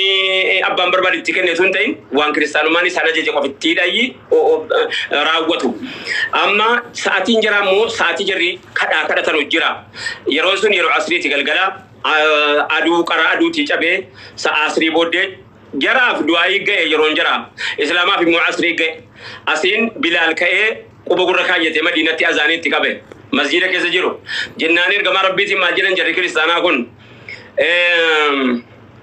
Abbaan barbaade itti kenne osoo hin ta'in waan kiristaanummaan isaan ajaje qofittiidhaayyi raawwatu. Amma sa'atiin jaraa immoo sa'atii jarri kadhaa kadhatanu jira. Yeroon sun yeroo asriiti galgala aduu qara aduutii cabee sa'a asrii booddee jaraaf du'aayii ga'e yeroon jaraa. Islaamaaf immoo asrii ga'e. Asiin Bilaal ka'ee quba gurra kaayyatee Madiinatti azaanii itti qabe. Masjiida keessa jiru. Jennaan ergamaa Rabbiitiin maal jedhan jarri kiristaanaa kun?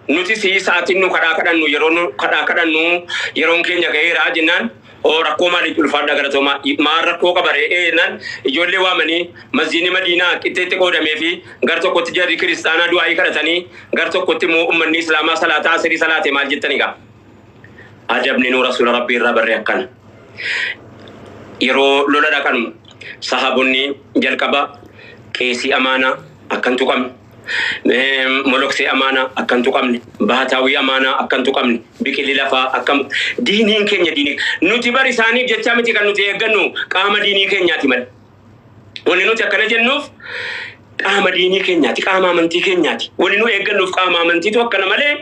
Nutis sa'aatiin nu kadhaa kadhannu yeroo nu kadhaa kadhannu yeroon keenya ga'eera jennaan hoo rakkoo maaliif ulfaadha galatoomaa maal rakkoo qaba re'ee jennaan ijoollee waamanii masjiidni Madiinaa qixxeetti qoodamee fi gar tokkotti jarri kiristaanaa du'aayii kadhatanii gar tokkotti immoo ummanni islaamaa salaataa asirii salaate maal jettani gaa ajabni nu rasuula rabbii irraa barre akkana yeroo lola dhaqanu sahaabonni jalqaba qeesii amaanaa akkan tuqamne Moloksee amaanaa akka hin tuqamne, baataawii amaanaa akka hin tuqamne, biqilli lafaa akka diiniin keenya diinii nuti bar isaaniif jechaa miti kan nuti eeggannu qaama diinii keenyaati malee. Wanni nuti akkana jennuuf qaama diinii keenyaati, qaama amantii keenyaati. Wanni nu eeggannuuf qaama amantiitu akkana malee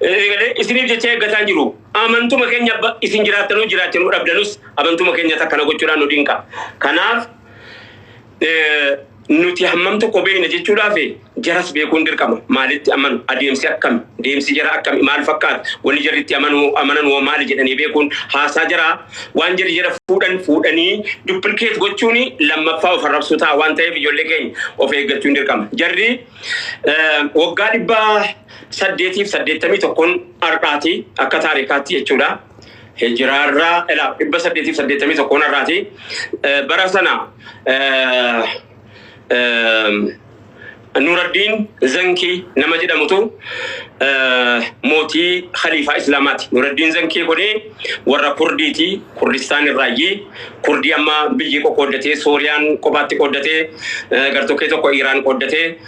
eegalee isiniif jecha eeggataa hin jiru. Amantuma keenya isin jiraattanuu jiraachanuu dhabdanus amantuma keenyatti akkana gochuudhaan nu dinqa. Kanaaf Nuti hammam tokko beekna jechuudhaaf jaras beekuun dirqama. Maalitti amanu? Adeemsi akkami? Deemsi jara akkami? Maal fakkaata? Wanni jarri itti amanu amanan hoo maali jedhanii beekuun haasaa jaraa waan jarri jara fuudhan fuudhanii duplicate gochuun lammaffaa of arrabsuu ta'a waan ta'eef ijoollee keenya of eeggachuun dirqama. Jarri waggaa 881 har'aati akka taarikaatti jechuudha. Hijiraarraa ilaa 881 har'aati. Bara sana Nuraddiin Zankii nama jedhamutu mootii khaliifaa Islaamaati. Nuraddiin Zankii kun warra Kurdiiti. Kurdistaan irraayyi. Kurdii amma biyyi qoqqooddatee Sooriyaan kophaatti qooddatee gartokkee tokko Iiraan qooddatee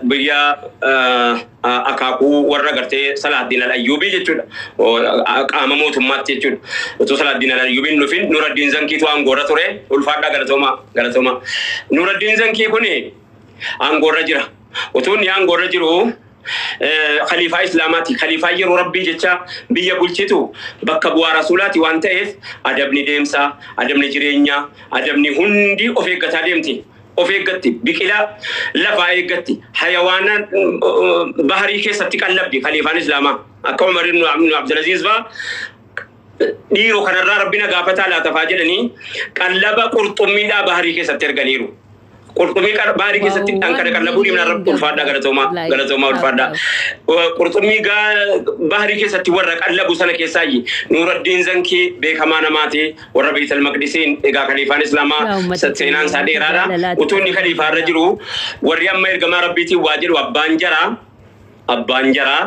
biyya akaakuu warra gartee Salaaddiin Al-Ayyuubii jechuudha. Qaama mootummaatti jechuudha. Utuu Salaaddiin Al-Ayyuubiin hin dhufin Nuraddiin Zankiitu aangoorra ture. Ulfaadhaa galatoomaa galatoomaa. Nuraddiin Zankii kun aangoorra jira. Utuu inni aangoorra jiru khaliifaa Islaamaati. Khaliifaa yeroo Rabbii jecha biyya bulchitu bakka bu'aa Rasuulaati waan ta'eef adabni deemsaa, adabni jireenyaa, adabni hundi of eeggataa deemti. of eeggatti, biqilaa lafaa eeggatti, hayawaana baharii keessatti qallabdi khaliifaan Islaamaa. Akka Umar ibn Abdulaziz faa dhiiroo kanarraa rabbi na gaafataa laata faa jedhanii qallaba qurxummiidhaa baharii keessatti erganiiru. Qurxummii baharii keessatti Wow, dhaan kana 1 qallabuu dhiibnaan million rabbi ulfaadhaa gabaaf galatoomaa like galatoomaa tap ulfaadhaa. tap. Qurxummii baharii keessatti warra qallabu sana keessaayi Nuuraddiin Zankii beekamaa namaati. Warra Beeytal Maqdisiin egaa kaliifaan Islaamaa Yaa uummata seenaan keenya isaa uummata dheeraadha. jaalalaati Utuu inni kaliifaa irra kabajamtoota. jiru warri amma ergamaa Rabbiitiin waa jedhu abbaan jaraa abbaan jaraa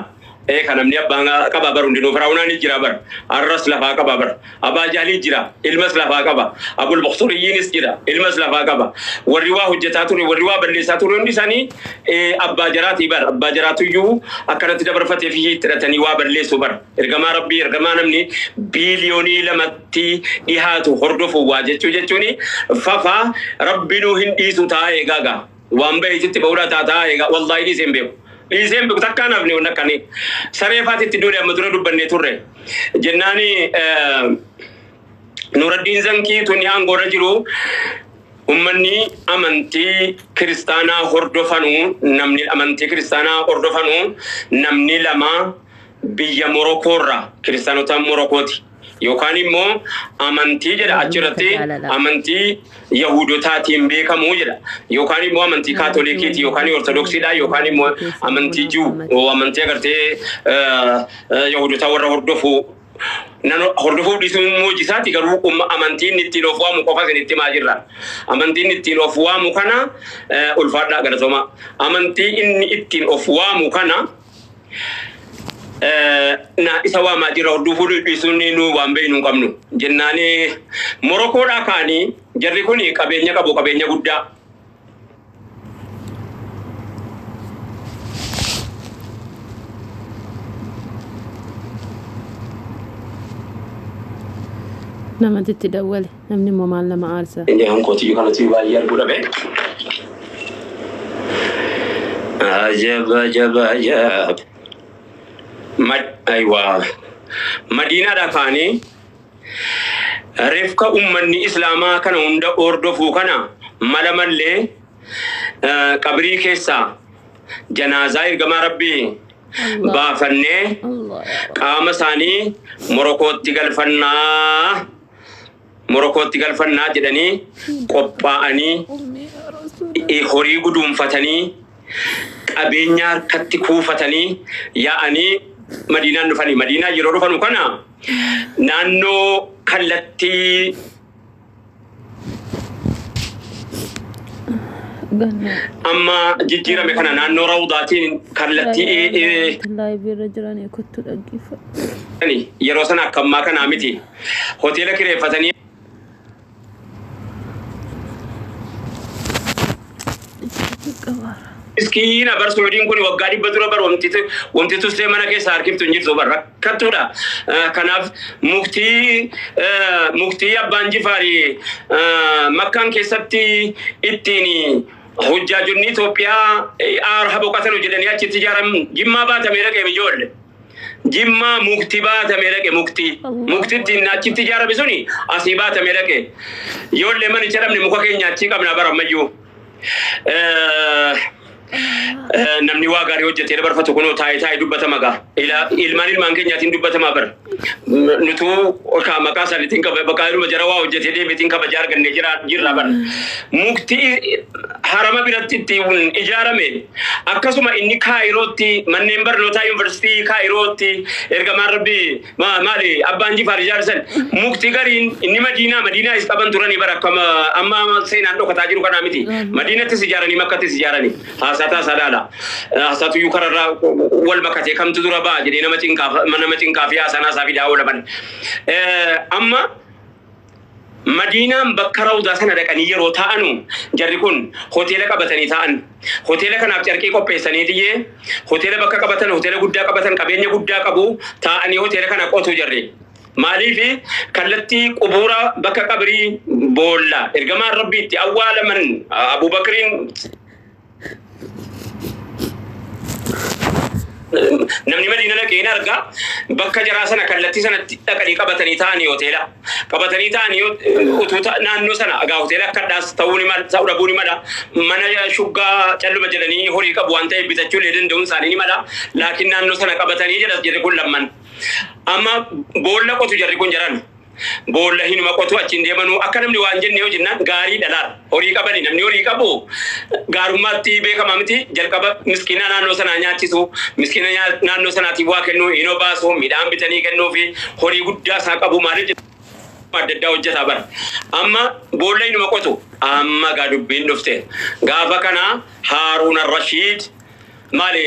ee kan namni abbaan qabaa bar hundinuu Firaa'unaan jira bar arras lafaa qaba bar Abaa Jahlii jira ilmas lafaa qaba Abul Bukhturiyyiinis jira ilmas lafaa qaba warri waa hojjetaa ture warri waa balleessaa ture hundi isaanii abbaa jaraatii bar abbaa jaraatuyyuu akkanatti dabarfatee fi itti hidhatanii waa balleessu bar Ergamaa Rabbii ergamaa namni biiliyoonii lamatti dhihaatu hordofu waa jechuu jechuun fafa Rabbinuu hin dhiisu taa'aa eegaa gaa waan baheetitti ba'uudha taa taa'aa eegaa wallaahi dhiisee hin beeku dhiisee hin beeku takkaa naafne wanni akkanii saree faatitti duule amma dura dubbannee turre jennaani Nuraddiin Zankii tuni aangoorra jiru ummanni amantii kiristaanaa hordofanu namni amantii kiristaanaa hordofanu namni lama biyya Morokoorraa kiristaanota Morokooti yookaan immoo amantii jedha Yaa uummata achirratti jaalalaa. amantii Yahudotaatiin beekamu jedha yookaan immoo amantii Amantii Kaatolikiiti waliin yookaan irratti Ortodoksiidha yookaan immoo waliin keessa amantii bulaa Jiw Muhammad. amantii agartee Yahudotaa warra hordofu nan hordofuuf dhiisuun moojisaati garuu umma amantii inni ittiin of waamu qofa isinitti himaa jirra. Amantii inni ittiin of waamu kana ulfaadhaa galatoomaa. Amantii inni ittiin of waamu kana na isa waamaa jirra hordofuu dhiisuun nu waan beeknu hin qabnu jennaani Morokoodhaa kaanii jarri kun qabeenya qabu qabeenya guddaa. Namatti itti dawwale namni immoo maal nama aarsa. Inni hankootiyyuu kanatti baay'ee arguu dhabe. Ajab ajab ajab. Aywa. Madiinaadhaa ka'anii reefka ummanni Islaamaa kana hunda hordofuu kana mala mallee qabrii keessaa janaazaa ergamaa Rabbii Allah. baafannee Allah yaa Rabbi. qaama isaanii Morokootti galfannaa, Morokootti galfannaa jedhanii qophaa'anii Ummi yaa Rasuulallah. horii guduunfatanii, qabeenya harkatti kuufatanii yaa'anii Madiinaan dhufanii. Madiinaan yeroo dhufanu kana naannoo kallattii Ganna. amma jijjiirame kana naannoo Rawdaatiin kallattii Live irra jiran kottu dhaggeeffadhu. Yeroo sana akka ammaa kanaa miti. Hoteela kireeffatanii Qabaara. Miskiina bar, Suudiin kun waggaa 100 dura bar wanti tustee mana keessa harkiftu hin jirtu bar, rakkattuudha. Kanaaf muktii abbaan Jifaari Makkaan keessatti ittiin hujjaajonni Itoophiyaa aarha boqotanu jedhanii achitti ijaaran Jimmaa baatamee dhaqee ijoollee. Jimmaa mukti baatamee dhaqe, mukti. Mukti ittiin achitti ijaarame suni asii baatamee dhaqe. Ijoollee manicha dhabne, muka keenya achii qabna bara ammayyuu. Namni waa gaarii hojjetee dabarfatu kunoo taa'ee taa'ee dubbatama gaa. Ilmaan ilmaan keenyaatiin dubbatamaa bara. Nutuu kaa maqaa isaaniitiin kaba maqaa ilma jara waa hojjetee deemeetiin kabajaa argannee jira jirra bara. Mukti harama biratti ittiin ijaarame, akkasuma inni Kaayirootti manneen barnootaa yuunivarsiitii Kaayirootti ergamaan Rabbii maali abbaan Jifaar ijaarsan, mukti gariin inni Madiinaa is qaban turanii bara, akkama amma seenaan dhokataa jiru kanaa miti. Madiinattis ijaaranii, Makkattis ijaaranii haasaa taasaa laala. Haasaatuyyuu kararraa wal makatee kamtu dura ba'a jedhee nama cinqaa fi haasaan haasaa fidaa oola malee. Amma Madiinaan bakka Rawdaa sana dhaqanii yeroo taa'anu, jarri kun hoteela qabatanii taa'an. Hoteela kanaaf carqii qopheessanii tiyyee hoteela bakka qabatan, hoteela guddaa qabatan, qabeenya guddaa qabu, taa'anii hoteela kana qotu jarri. Maaliif? Kallattii qubuura bakka qabrii boolla ergamaan Rabbii itti awwaalaman Abubakriin namni Madiina dhaqee hin arga, bakka jaraa sana kallattii sanatti dhaqanii qabatanii taa'anii, hoteela qabatanii taa'anii utuu naannoo sana egaa hoteela akka addaas ta'uu ni mala, ta'uu dhabuu ni mala, mana shuggaa calluma jedhanii horii qabu waan ta'eef bitachuu illee danda'uun isaanii ni mala, laakiin naannoo sana qabatanii jedha jarri kun lamman. Amma boolla qotu jarri kun, jaran boolla hinuma qotu, achiin deemanuu akka namni waan jenne yoo jennaan gaarii dhalaal horii qabani. Namni horii qabu gaarummaatti beekama miti? Jalqaba miskiina naannoo sanaa nyaachisu, miskiina naannoo sanaatiif waa kennuu, hin obaasu, midhaan bitanii kennuu fi horii guddaa isaa qabu maaliif adda addaa hojjetaa bara. Amma boolla hinuma qotu. Amma gaa dubbiin dhufte. Gaafa kana Haaruun Rashiid maali,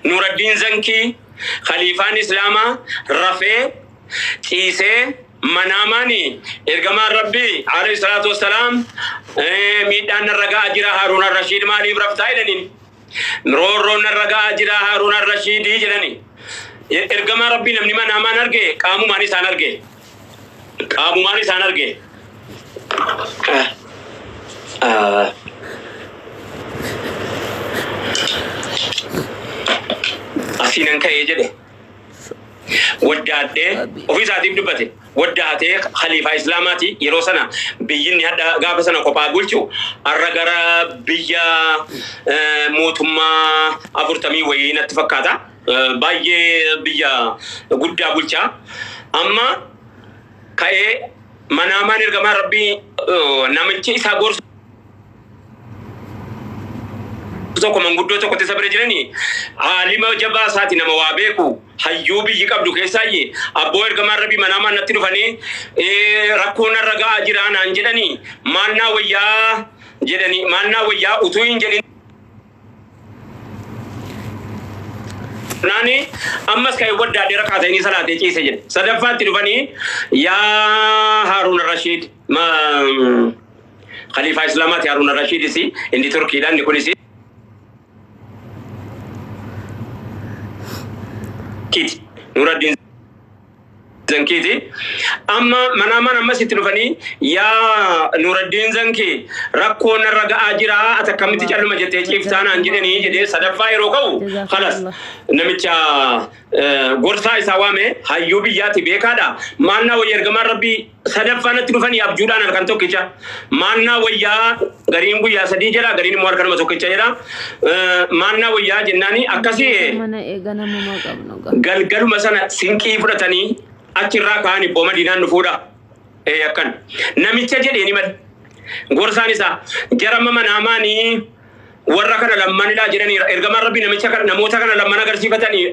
Nuraddiin Zankii khaliifaan Islaamaa rafee ciisee manaamaani ergamaan Rabbii alayhi salaatu wassalaam miidhaan narra ga'aa jira, Haaruun Rashiid maaliif raftaa jedhaniin. Roorroon narra ga'aa jira, Haaruun Rashiidii jedhani. Ergamaa Rabbii namni manaamaan arge qaamumaan isaan arge. Qaamumaan isaan arge. Asiinan ka'ee jedhe. Waddaadhee ofii isaatiif dubbate. Waddaatee khaliifaa Islaamaati yeroo sana biyyi inni hadha gaafa sana kophaa bulchu har'a gara biyya mootummaa 40 wayii natti fakkaata. Baay'ee biyya guddaa bulchaa. Amma ka'ee manaamaan ergamaa Rabbii namichi isaa gorsu tokko, manguddoo tokkotti isa bira jiranii, aalima jabaa isaati, nama waa beeku, hayyuu biyyi qabdu keessaayyi, abboo ergamaan Rabbii manaamaan natti dhufanii rakkoo narra ga'aa jira naan jedhanii, maal naa wayyaa jedhanii, maal naa wayyaa utuu hin jedhin naani ammas ka'ee waddaadhee rakkaatanii salaatee ciise jedhe. Sadaffaatti dhufanii, yaa Haaruun Rashiid, khaliifaa Islaamaati Haaruun Rashiidis, inni Turkiidha, inni kunis Kiti Nuraddiin. Zankiiti. Amma manaamaan ammas itti dhufanii, "Yaa Nuuraddiin Zankii, rakkoo narra ga'aa jira, ati akkamitti calluma jettee ciiftaa?" naan jedhanii jedhee sadaffaa yeroo ka'u, kalas namicha gorsaa isaa waame, hayyuu biyyaati, beekaadha. "Maal naa wayya? Ergamaan Rabbii sadaffaa natti dhufanii abjuudhaan halkan tokkicha. Maal naa wayyaa? Gariin guyyaa 3 jedha, gariin immoo halkanuma tokkicha jedha. Maal naa wayyaa?" jennaani akkasii Mana eega namuma qabnu gaa. Galgaluma sana sinqii fudhatanii achirraa ka'an ibboo Madiinaan dhufuudha. Ee, akkan namicha jedheeni male. Gorsaan isaa jarama manaamaanii warra kana lamman ilaa jedhanii ergamaan Rabbii namicha kana, namoota kana lamman agarsiifatanii,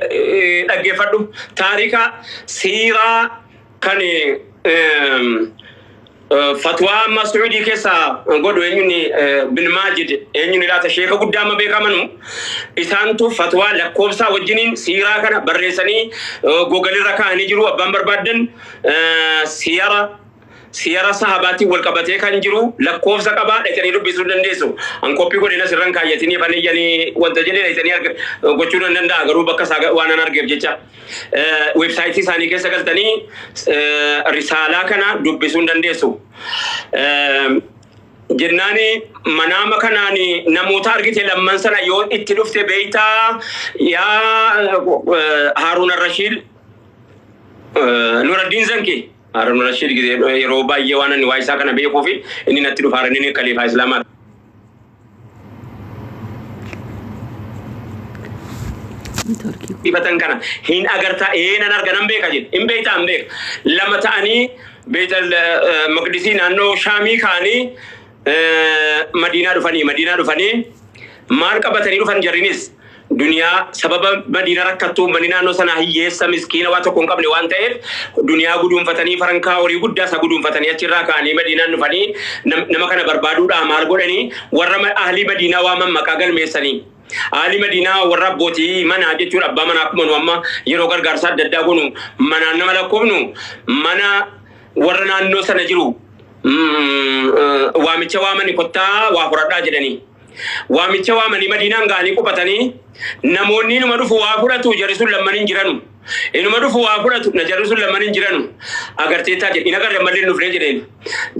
dhaggeeffadhu, taarika siiraa kan fatwaa amma Suudii keessa godhu, eenyuni, Bin Maajid, eenyuni laata, sheeka guddaa amma beekamanu, isaantu fatwaa lakkoofsaa wajjiniin siiraa kana barreessanii gogalirra kaa'anii jiru. Abbaan barbaaddan siyara sahabaatiin wal qabatee kan jiru lakkoofsa qabaa, dhaqanii dubbisuu dandeessu. An koppii godhina sirran kaayyatinii faniyyanii wanta jedhee dhaqanii gochuu nan danda'a, garuu bakka isaa waan an argeef jecha. Weebsaayitii isaanii keessa galtanii risaalaa kana dubbisuu dandeessu. Jennaani manaama kanaan namoota argite lamman sana yoo itti dhufte beeytaa, yaa Haaruun Arrashiid, Nuraddiin Zanki? Haaruun Rashiid yeroo baay'ee waan ani waa isaa kana beekuu fi inni natti dhufa, inni kaliifaa Islaamaa. Networkii. Dhibatan kana hin agartaa? Ee, nan arga, nan beeka jedhe. Hin beektaa? Hin beeka. Lama ta'anii Beetal Maqdisii naannoo Shaamii ka'anii Madiinaa dhufanii maal qabatanii dhufan? Jarrinis duniyaa, sababa Madiina rakkattuu, manni naannoo sanaa hiyyeessa miskiina waa tokko hin qabne waan ta'eef, duniyaa guduunfatanii, farankaa horii guddaa isa guduunfatanii achirraa ka'anii Madiinaan dhufanii nama kana barbaaduudhaa maal godhanii, warra ahlii Madiinaa waaman, maqaa galmeessanii. Ahlii Madiinaa warra abbootii manaa jechuudha, abbaa manaa. Akkuma nu amma yeroo gargaarsa adda addaa goonu manaan nama lakkoofnu, mana warra naannoo sana jiru waamicha waamani, "Kottaa waa fudhadhaa" jedhanii. Waamicha waamanii Madiinaan ga'anii qubatanii, namoonni inuma dhufu, waa fudhatu, jarri sun lamman hin jiranu. Inuma dhufu, waa fudhatu, na jarri sun lamman hin jiranu. Agarteettaa jedhe, hin agarre, ammallee hin dhufnee jedheen.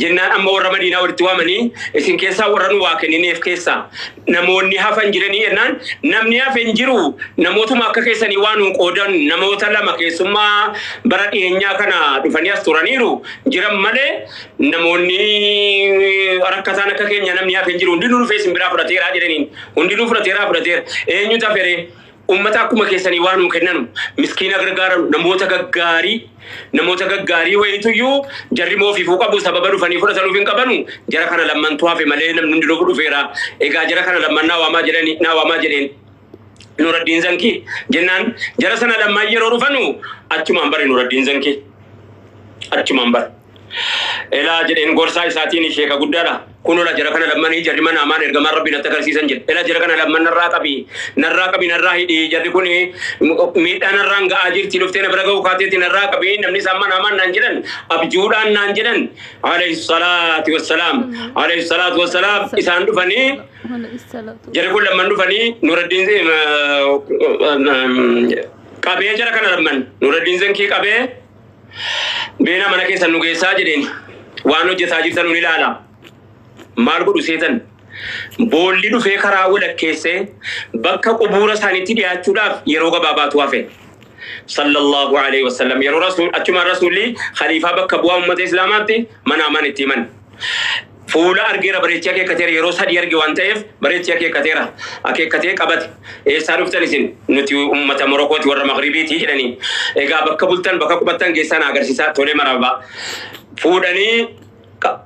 Jennaan amma warra Madiinaa walitti waamanii, "Isin keessaa warra nu waa kennineef keessaa namoonni hafan jiranii?" jennaan, "Namni hafe hin jiru, namootuma akka keessanii waa nuu qoodan namoota lama keessummaa bara dhiyeenyaa kana dhufanii as turaniiru jiran malee, namoonni rakkataan akka keenya namni hafe hin jiru. Hundinuu dhufee isin biraa fudhateeraa" jedhaniin. "Hundinuu fudhateeraa?" "Fudhateera." "Eenyutu hafere?" "Ummata akkuma keessanii waa nuu kennanu, miskiina gargaaran, namoota gaggaarii, namoota gaggaarii wayituyyuu jarri moofiifuu qabu, sababa dhufanii fudhatanuuf hin qabanu. Jara kana lammantu hafe malee namni hundinuu dhufeera. Egaa jara kana lamman naa waamaa jedhani, naa waamaa" jedheen Nuraddiin Zankii. Jennaan jara sana lammaan yeroo dhufanu achumaan bare Nuraddiin Zankii. Achumaan bare. "Elaa," jedheen gorsaa isaatiin, sheeka guddaadha. "Kunola jara kana lammanii, jarri mana amaan ergamaan Rabbii natti agarsiisan," jedhe. "Elaa, jara kana lamman narraa qabi, narraa qabi, narraa hidhi. Jarri kun miidhaa narraan ga'aa jirti, dhuftee na bira ga'uu kaateetti, narraa qabi. Namni isaan mana amaan naan jedhan, abjuudhaan naan jedhan." Alayhi salaatu wassalaam. Alayhi salaatu wassalaam. Isaan dhufanii, jarri kun lamman dhufanii, Nuraddiin qabee, jara kana lamman Nuraddiin Zankii qabee, "Beenaa mana keessan nu geessaa," jedheen. "Waan hojjetaa jirtan nun ilaala." Maal godhu seetan? Boolli dhufee karaa walakkeessee bakka qubuura isaaniitti dhiyaachuudhaaf yeroo gabaabaatu hafe. Sallallahu alaihi wasallam. Yeroo rasuul achumaan rasuulli khaliifaa bakka bu'aa uummata Islaamaatti manaamaan itti himan. Fuula argeera, bareechee akeekkateera, yeroo sadii arge waan ta'eef bareechee akeekkateera. Akeekkatee qabate. "Eessaa dhuftan isin?" "Nuti uummata Morokooti, warra Magribiiti," jedhanii. "Egaa bakka bultan, bakka qubattan geessaa na agarsiisaa." "Tolee, marabaa." Fuudhanii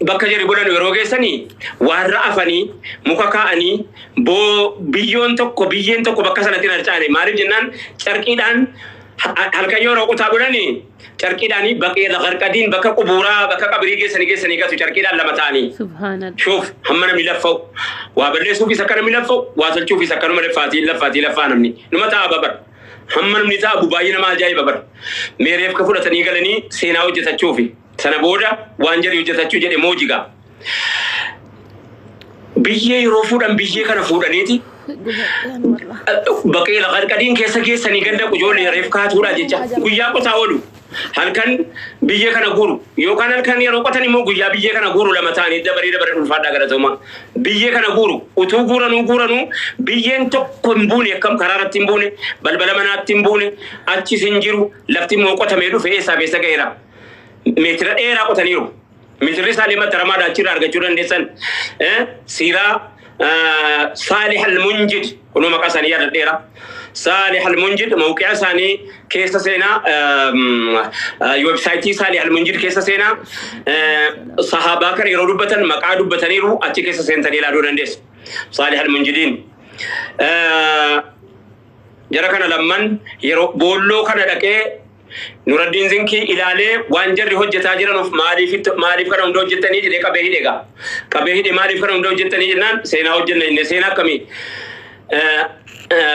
bakka jarri bulan yeroo geessanii, warra afanii muka kaa'anii, boo biyyoon tokko, biyyeen tokko bakka sanatti hin harcaane. Maaliif jennaan, carqiidhaan halkan yeroo qotaa bulanii carqiidhaan baqee qarqadiin bakka qubuuraa, bakka qabirii geessanii gatu, carqiidhaan lama ta'anii. Subhaanallah. Shuuf, hamma namni laffa'u. Waa balleessuufis akka namni laffa'u, waa tolchuufis akkanuma laffaatii laffaatii laffaa namni. Numa ta'a babar. Hamma namni taa'u baay'ee nama ajaa'iba bara. Meereef ka fudhatanii galanii seenaa hojjetachuufi. Sana booda waan jedhe hojjetachuu jedhe moojigaa. Biyyee yeroo fuudhan, biyyee kana fuudhaniiti Gubadhaan wallah. Baqeela qarqadiin keessa geessanii ganda ijoollee reef kaatuudha jecha guyyaa qotaa oolu. Halkan biyyee kana guuru yookaan halkan yeroo qotan immoo guyyaa biyyee kana guuru lama ta'anii dabaree dabaree ulfaadhaa galatooma. Biyyee kana guuru utuu guuranuu guuranuu biyyeen tokko hin buune akkam karaa irratti hin buune balbala manaatti hin buune achis hin jiru lafti immoo qotamee dhufe eessaa keessa ga'eera. Meetira dheeraa qotaniiru. Meetirri isaallee maxxaramaadha achirraa argachuu dandeessan. Siiraa Saalih al-Munjid kunoo maqaa isaanii yaadadheera. Saalih al-Munjid mawqi'a isaanii keessa seenaa websaayitii Saalih al-Munjid keessa seenaa sahaabaa kana yeroo dubbatan maqaa dubbataniiru achi keessa seentanii ilaaluu dandeessu. Saalih al-Munjidiin. Jara kana lamman yeroo boolloo kana dhaqee Nuraddiin Zinkii ilaalee waan jarri hojjetaa jiranuuf maaliif maaliif kana hunda hojjettanii jedhee qabee hidhe egaa. Qabee hidhe maaliif kana hunda hojjettanii jennaan seenaa hojjenna jennee seenaa akkamii?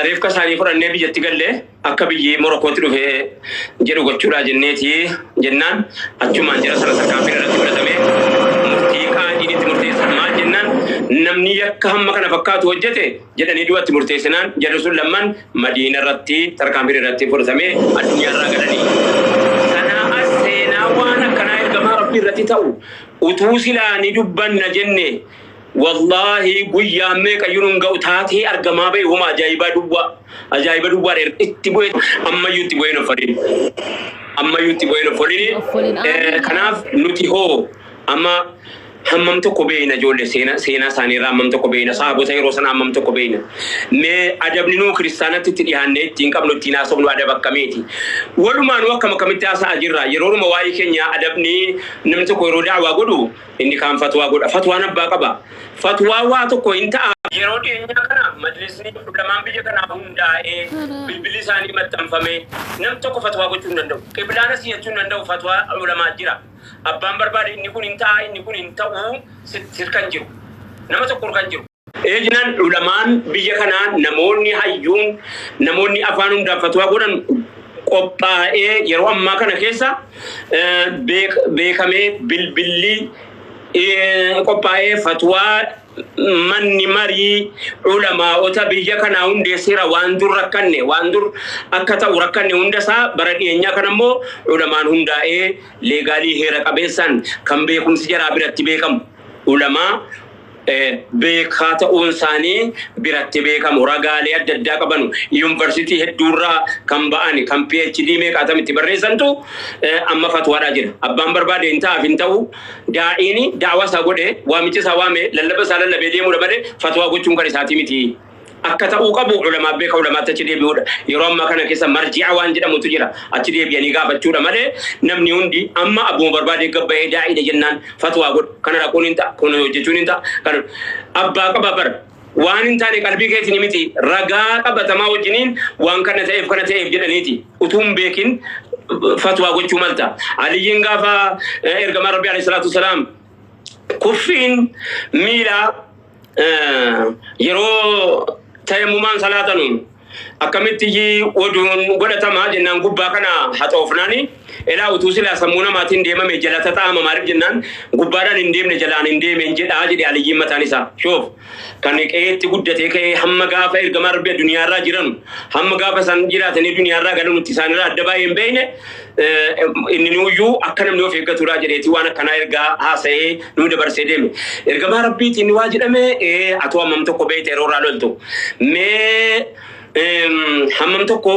Reefka isaanii fudhannee biyyatti galle akka biyyi Morokootti dhufe jedhu gochuudha jenneeti jennaan achumaan jara sana tarkaanfiin irratti fudhatame murtii qaadiin itti murteessan maal jennaan namni yakka hamma kana fakkaatu hojjete jedhanii du'atti murteessinaan jarri sun lamman Madiina irratti tarkaanfiin irratti fudhatamee addunyaa irraa galanii. Sanaa as seenaa waan akkanaa ergamaa Rabbii irratti ta'u utuu silaa ni dubbanna jenne wallaahi guyyaan meeqayyuu nun ga'u taatee argamaa ba'e homa ajaa'ibaa duwwaa ajaa'iba duwwaadha itti bu'e ammayyuu itti bu'ee hin offalin ammayyuu itti bu'ee hin Offolin offalini amiin. Kanaaf nuti hoo amma hammam tokko beeyna ijoollee seena seenaa isaanii irraa hammam tokko beeyna sahaabota yeroo sana hammam tokko beeyna mee adabni nuu kiristaanatti itti dhiyaannee ittiin qabnu ittiin haasofnu adaba akkamiiti walumaanuu akkam akkamitti haasa'aa jirra yeroonuma waa'ee keenya adabni namni tokko yeroo da'waa godhu inni kaan fatwaa godha fatwaan abbaa qaba fatwaa waa tokko hin ta'a yeroo dhiyeenyaa kana majlisni ulamaan biyya kanaa hundaa'ee bilbilli isaanii maxxanfamee nam tokko fatwaa gochuu hin danda'u qiblaan asii jechuu hin danda'u fatwaa ulamaa jira Abbaan barbaade inni kun hin ta'a inni kun hin ta'u sirka hin jiru. Nama tokko harka hin jiru. Ee jennaan ulamaan biyya kanaa namoonni hayyuun namoonni afaan hundaan fatwaa godhan qophaa'ee yeroo ammaa kana keessa beekamee bilbilli qophaa'ee fatwaa Manni marii ulamaa'ota biyya kanaa hundeesseera waan dur rakkanne waan dur akka ta'u rakkanne hunda isaa bara dhiyeenyaa kana immoo ulamaan hundaa'ee leegaalii heera qabeessaan kan beekumsi jaraa biratti beekamu ulamaa beekaa ta'uun isaanii biratti beekamu ragaalee adda addaa qabanu yuunivarsiitii hedduurraa kan ba'an kan PhD meeqaatam itti barreessantu amma fatwaadhaa jira. Abbaan barbaade hin ta'aaf hin ta'u Daa'iin da'waa isaa godhe, waamicha isaa waame, lallaba isaa lallabee deemuudha malee fatwaa gochuun kan isaatii miti. Akka ta'uu qabu ulamaa beeka ulamaatti achi deebi'uudha. Yeroo ammaa kana keessa marji'a waan jedhamutu jira. Achi deebi'anii gaafachuudha malee namni hundi amma abbuma barbaadee gabba'ee daa'iidha jennaan fatwaa godha. Kana dhaquun hin ta'a, kun hojjechuun hin ta'a. Kana abbaa qaba bara. Waan hin taane qalbii keetiin miti ragaa qabatamaa wajjiniin waan kana ta'eef kana ta'eef jedhaniiti utuu hin beekin fatwaa gochuu malta. Aliyyiin gaafa ergamaa Rabbii alayhi salaatu wasalaam kuffiin miilaa yeroo tayammumaan salaatanu Akkamitti oduun godhatama jennaan gubbaa kana haxoofnaani elaa utuu silaa sammuu namaatiin deemame jala taxa'ama maaliif jennaan gubbaadhaan hin deemne jalaan hin deemeen jedhaa jedhe Aliyyiin mataan isaa shoof kan qe'eetti guddatee ka'ee hamma gaafa ergamaa Rabbii addunyaarraa jiranu hamma gaafa isaan jiraatanii duniyaarraa galanutti isaanirraa adda baay'ee hin beekne inni nuuyyuu akka namni of eeggatudha jedheeti waan akkanaa ergaa haasa'ee nuu dabarsee deeme. Ergamaa Rabbiitiin waa jedhame atoo hammam tokko beekta yeroo irraa loltu. Mee hammam tokko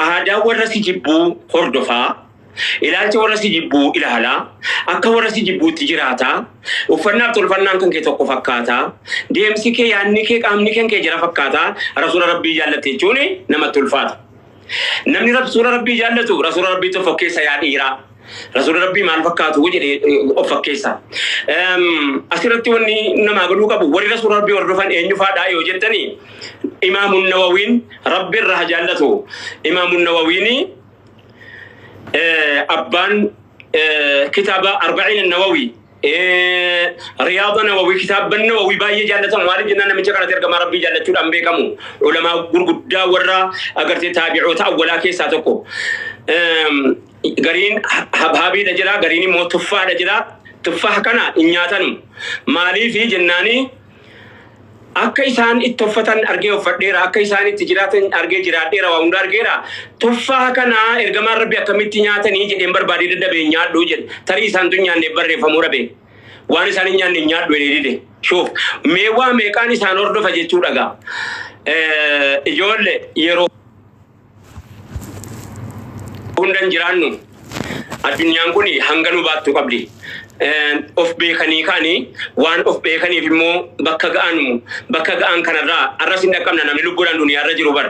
aadaa warra si jibbuu hordofaa. Ilaalcha warra si jibbuu ilaalaa. Akka warra si jibbuutti jiraataa. Uffannaaf tolfannaan kan kee tokko fakkaataa. Deemsi kee yaadni kee qaamni kan kee jara fakkaataa. Rasuula Rabbii jaallatte jechuun namatti ulfaata. Namni rasuula Rabbii jaallatu rasuula Rabbiitti of fakkeessa yaa dhiiraa. Rasuula Rabbii maal fakkaatu jedhee of fakkeessa. Asirratti wanni namaa galuu qabu warri rasuula Rabbii hordofan eenyu faadhaa yoo jettanii Imaamun Nawawiin Rabbi irraa haa jaallatu. Imaamun Nawawiin abbaan kitaaba Arba'iin Nawawii Riyaada Nawawii kitaabban Nawawii baay'ee jaallatamu maaliif jennaan namicha kanatti ergamaa Rabbii jaallachuudhaan beekamu ulamaa gurguddaa warra agartee taabi'oota awwalaa keessaa tokko. Gariin habhaabiidha jira gariin immoo tuffaadha jira tuffaha kana hin nyaatanu maaliif jennaani Akka isaan itti uffatan argee uffadheera, akka isaan itti jiraatan argee jiraadheera, waa hunda argeera. Tuffaa kana ergamaan Rabbi akkamitti nyaatanii jedheen barbaadee dadhabee hin nyaadhu jedhe. Tarii isaantu hin nyaanneef barreeffamuu dhabe. Waan isaan hin nyaanne hin nyaadhu jedhee dide. Shuuf mee waa meeqaan isaan hordofa jechuu dhagaa. Ijoolle yeroo hunda hin jiraannu. Addunyaan kun hanga nu baattu qabdi. Of beekanii ka'anii waan of beekaniif immoo bakka ga'an bakka ga'an kanarraa arras hin dhaqqabna namni lubbuudhaan duniyaarra jiru bar.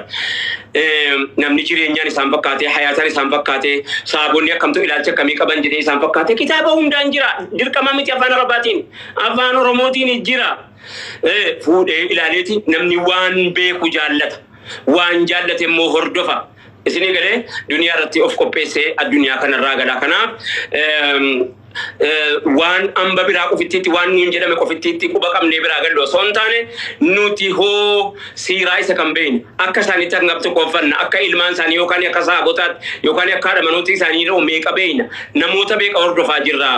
Namni jireenyaan isaan fakkaatee hayaataan isaan fakkaatee saabonni akkamtu ilaalcha akkamii qaban jedhee isaan fakkaatee kitaaba hundaan jira dirqama miti afaan arabaatiin afaan oromootiin jira. Fuudhee ilaaleeti namni waan beeku jaallata. Waan jaallate immoo hordofa. Isinii galee duniyaa irratti of qopheessee addunyaa kanarraa gala. Kanaaf waan amba biraa qofittiitti waan nuun jedhame qofittiitti quba qabnee biraa gallu osoo hin taane nuti hoo siiraa isa kan beeknu akka isaanitti hangam tokko uffanna akka ilmaan isaanii yookaan akka saabotaatti yookaan akka haadha manootii isaanii yeroo meeqa beekna namoota meeqa hordofaa jirra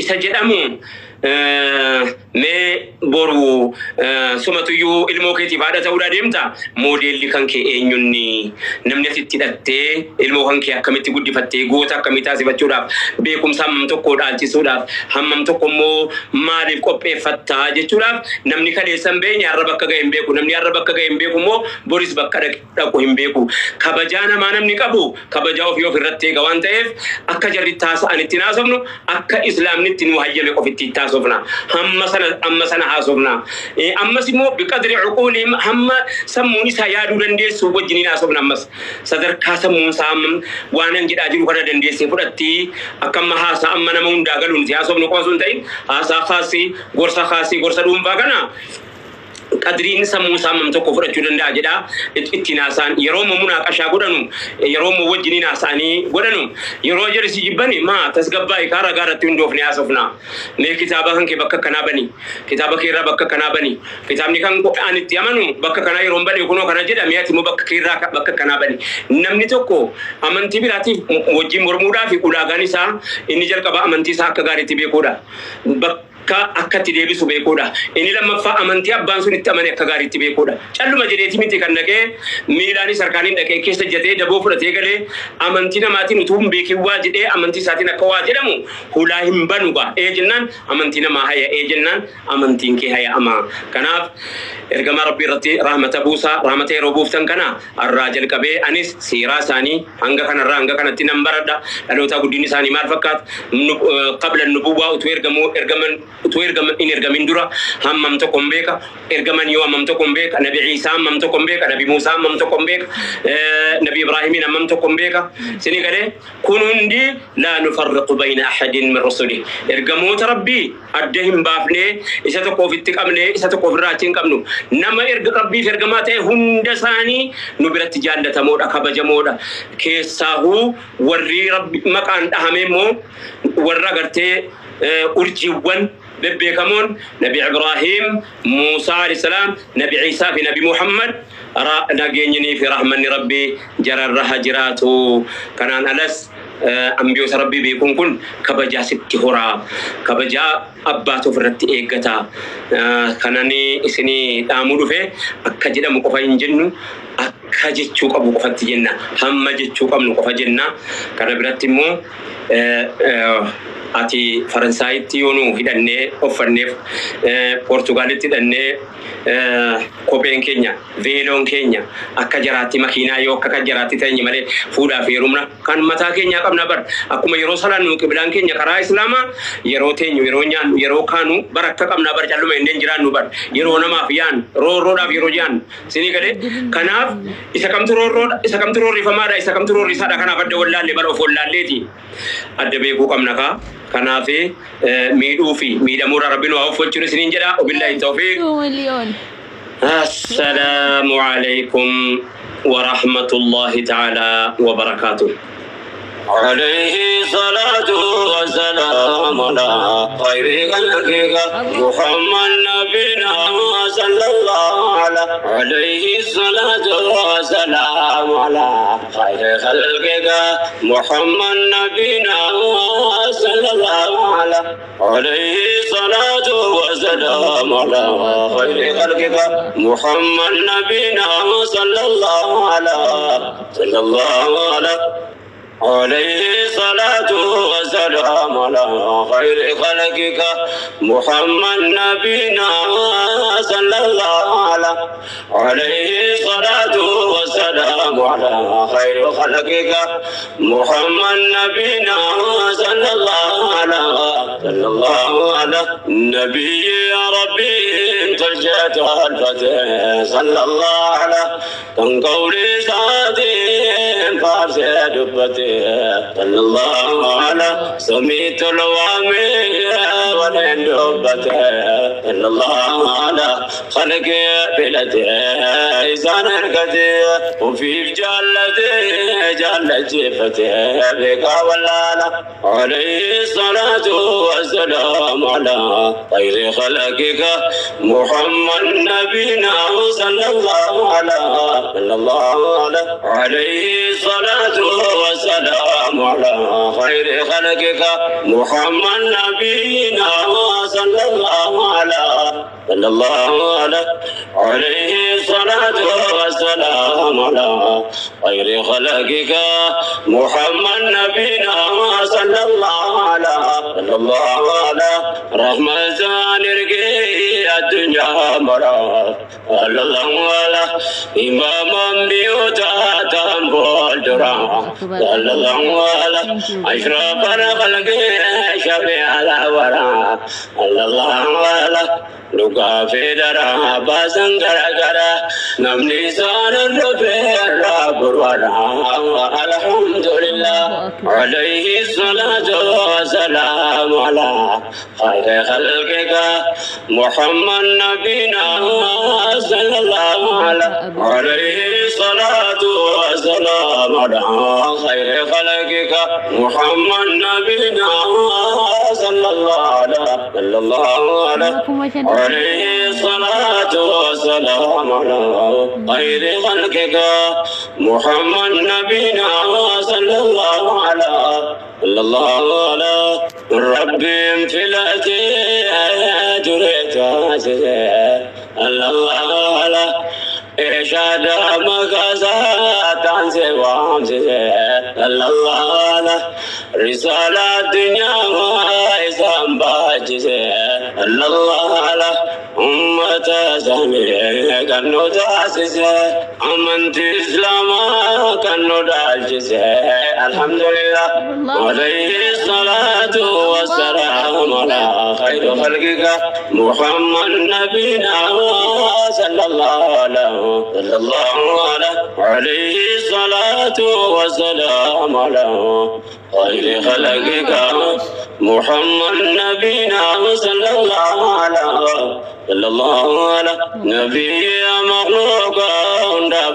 isa jedhamu Mee boru sumatuyyuu ilmoo keetiif haadha ta'uudhaa deemta moodeelli kan kee eenyunni namni ati itti hidhattee ilmoo kan kee akkamitti guddifattee goota akkamii taasifachuudhaaf beekumsa hammam tokko dhaalchisuudhaaf hammam tokko immoo maaliif qopheeffattaa jechuudhaaf namni kaleessa hin beekne har'a bakka ga'e hin beeku namni har'a bakka ga'e hin beeku immoo boris bakka dhaqu hin beeku kabajaa namaa namni qabu kabajaa ofii of irratti eega waan ta'eef akka jarri itti haasa'an itti haasofnu akka islaamni itti nu hayyame qofitti itti haasofna hamma sana amma sana haasofna. Ammas immoo biqadri uquulihim hamma sammuun isaa yaaduu dandeessu wajjiniin haasofna ammas sadarkaa sammuun isaa hammam waan an jedhaa jiru kana dandeessee fudhatti akka amma haasaa amma nama hundaa galu nuti haasofnu qofa osoo hin ta'in haasaa kaasii gorsa kaasii gorsa dhuunfaa kana qadriin sammuu isaa hammam tokko fudhachuu danda'a jedha ittiin haasa'an yeroo immoo munaaqashaa godhanu yeroo immoo wajjiniin haasa'anii godhanu yeroo jarri si jibbani maa tasgabbaa'i kaa ragaa irratti hundoofne haasofna mee kitaaba kan kee bakka kanaa bani kitaaba kee irraa bakka kanaa bani kitaabni kan ani itti amanu bakka kanaa yeroo hin bane kunoo kana jedha mee ati immoo bakka kee irraa bakka kanaa bani namni tokko amantii biraatiif wajjin mormuudhaaf ulaagaan isaa inni jalqaba amantii isaa akka gaariitti beekuudha bakka akka itti deebisu beekuudha. Inni lammaffaa amantii abbaan sun itti amane akka gaariitti beekuudha. Calluma jedheeti miti kan dhaqee miilaanis harkaaniin dhaqee keessa jatee daboo fudhatee galee amantii namaatiin utuu hin beekin waa jedhee amantii isaatiin akka waa jedhamu hulaa hin banu gaa. Ee jennaan amantii namaa haya ee jennaan amantiin kee haya'ama. Kanaaf ergamaa Rabbii irratti rahmata buusaa rahmata yeroo buuftan kana har'aa jalqabee anis siiraa isaanii hanga kanarraa hanga kanatti nan baradha. Dhalootaa guddinni isaanii maal fakkaata? Qabla nubuwwaa utuu ergamuu ergaman utuu ergama hin ergamin dura hammam tokko hin beeka. Ergaman yoo hammam tokko hin beeka. Nabi Iisaa hammam tokko hin beeka. Nabi Muusaa hammam tokko hin beeka. Nabi Ibraahimiin hammam tokko hin beeka. Isinii galee kun hundi laa nufarriqu bayna ahadin min rusulih. Ergamoota Rabbii adda hin baafnee isa tokko ofitti qabnee isa tokko ofirraa achi hin qabnu. Nama erga Rabbiif ergamaa ta'e hunda isaanii nu biratti jaallatamoodha, kabajamoodha. Keessaahuu warri Rabbi maqaan dhahame immoo warra agartee urjiiwwan bebbeekamoon Nabi Ibraahim, Muusaa alayhi salaam, Nabi Iisaa fi Nabi Muhammad nageenyinii fi rahmanni Rabbii jararra ha jiraatu. Kanaan alas ambiyoota Rabbii beekuun kun kabajaa sitti horaa. Kabajaa abbaatu ofirratti eeggata. Kanani isinii dhaamuu dhufe akka jedhamu qofa hin jennu akka jechuu qabu qofatti jenna. Hamma jechuu qabnu qofa jenna. Kana biratti immoo ati Faransaayitti yoo nu hidhannee uffanneef Poortugaalitti hidhannee kopheen keenya veeloon keenya akka jaraatti makiinaa yoo akka jaraatti teenye malee fuudhaa fi heerumna kan mataa keenyaa qabna bar akkuma yeroo salaannu qiblaan keenya karaa islaamaa yeroo teenyu yeroo nyaannu yeroo kaanu bar akka qabna bar calluma inneen jiraannu bar yeroo namaaf yaannu roorroodhaaf yeroo yaannu sinii galee kanaaf isa kamtu roorroodha isa kamtu roorrifamaadha isa kamtu roorrisaadha kanaaf adda wallaalle bar of wallaalleeti adda beekuu qabna kaa kanaaf miidhuu fi miidhamuurraa rabbi nu haa uffachuun isiniin jedha wabillaahi tawfiiq. 2 million. Assalaamu alaikum wa rahmatullahi ta'ala wa barakaatuh. عليه الصلاة والسلام على خير خلقك محمد نبينا صلى الله على عليه الصلاة والسلام على خير خلقك محمد نبينا صلى الله على عليه الصلاة والسلام على خير خلقك محمد نبينا صلى الله على صلى الله على عليه الصلاة والسلام على خير خلقك محمد نبينا صلى الله على عليه الصلاة والسلام على خير خلقك محمد نبينا صلى الله على صلى الله على نبي يا ربي تلجأت الفتح صلى الله على كان قولي سادين فارس دبته صلى الله على سميت الوامي ولين دبته صلى الله على خلق بلته إنسان ركته وفي جالته جال جفته بك ولالا عليه الصلاة والسلام على خير خلقك محمد نبينا صلى الله على صلى الله على عليه الصلاة والسلام على خير خلقك محمد نبينا صلى الله على صلى الله على عليه الصلاة والسلام على خير خلقك محمد نبينا صلى الله على صلى الله على رحمة نرقي الدنيا مرا صلى الله على إمام بيوتا تنبول صلى الله على أشرف الخلق شفيع الورى صلى الله على dhugaa fi daraa baasan garagara namni isaan irra gurwara. Alhamdulillah, عليه الصلاة والسلام على خير خلقك محمد نبينا صلى الله عليه عليه الصلاة والسلام على خير خلقك محمد نبينا صلى الله عليه صلى الله عليه 5,000. عليه الصلاة والسلام على خير خلقك محمد نبينا صلى الله على صلى الله على ربي في الأتي جريت الله على إرشاد مقاسات عن سوام الله على رسالة الدنيا إسلام باجس الله على أمة سامي كنو تاسس أمنت إسلام كنو دالجس. الحمد لله، عليه الصلاة والسلام على خير خلقك محمد نبينا صلى الله عليه صلى الله عليه عليه الصلاة والسلام على خير خلقك محمد نبينا صلى الله عليه صلى الله على نبي مخلوق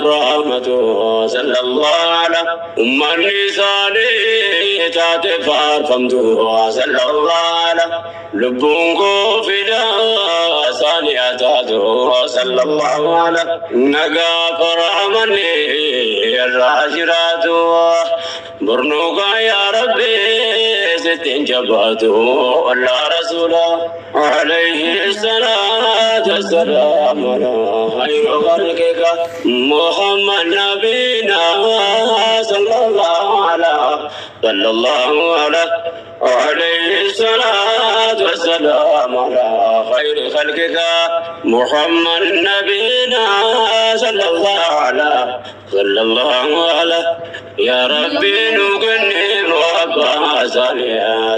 رحمته صلى الله على أمني صالح تاتي فارفمته صلى الله على lubbuun koo fidaa saaniyaa taatu صلى الله على nagaa faraamani irraa jiraatu burnuugaa yaa rabbi sittiin jabaatu wallaa rasuula. عليه الصلاة والسلام على خير خلقك محمد نبينا صلى الله على صلى الله على عليه الصلاة والسلام على خير خلقك محمد نبينا صلى الله على صلى الله على يا ربي نقني وابا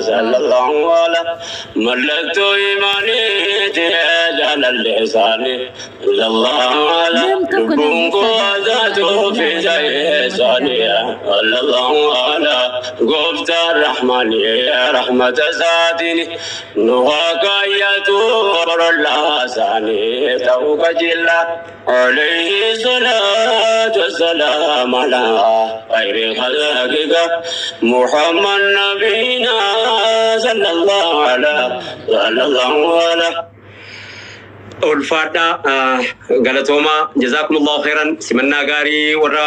صلى الله على ملكت إيماني على اللسان صلى الله على لبون قوازاته في زي صلى الله على قفت الرحمن رحمة ساتني نغاك يتور الله ساني توك جلا عليه الصلاة والسلام. والسلام على خير خلقك محمد نبينا صلى الله على صلى الله على. Ulfaadhaa, galatoomaa, jazakumullahu khairan. Simannaa gaarii warra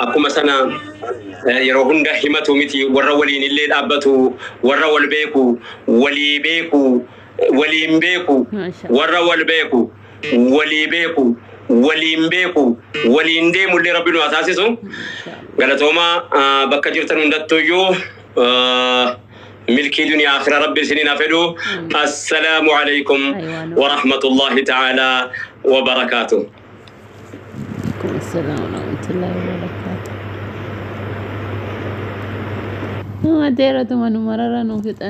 akkuma sana yeroo hunda himatu miti, warra waliin illee dhaabbatu, warra wal beeku, walii beeku, waliin beeku. Maasha. Warra wal beeku, walii beeku, waliin beeku, waliin deemullee Rabbi nu haa taasisu. Galatoomaa, bakka jirtan hundattuyyuu milkii duniyaa akhira Rabbi isiniin haa fedhu. Assalaamu alaikum wa rahmatullahi ta'ala wa barakaatuh. Alaikum assalam wa rahmatullahi wa barakatuh. Nama dheeratuma nu marara nu fixan.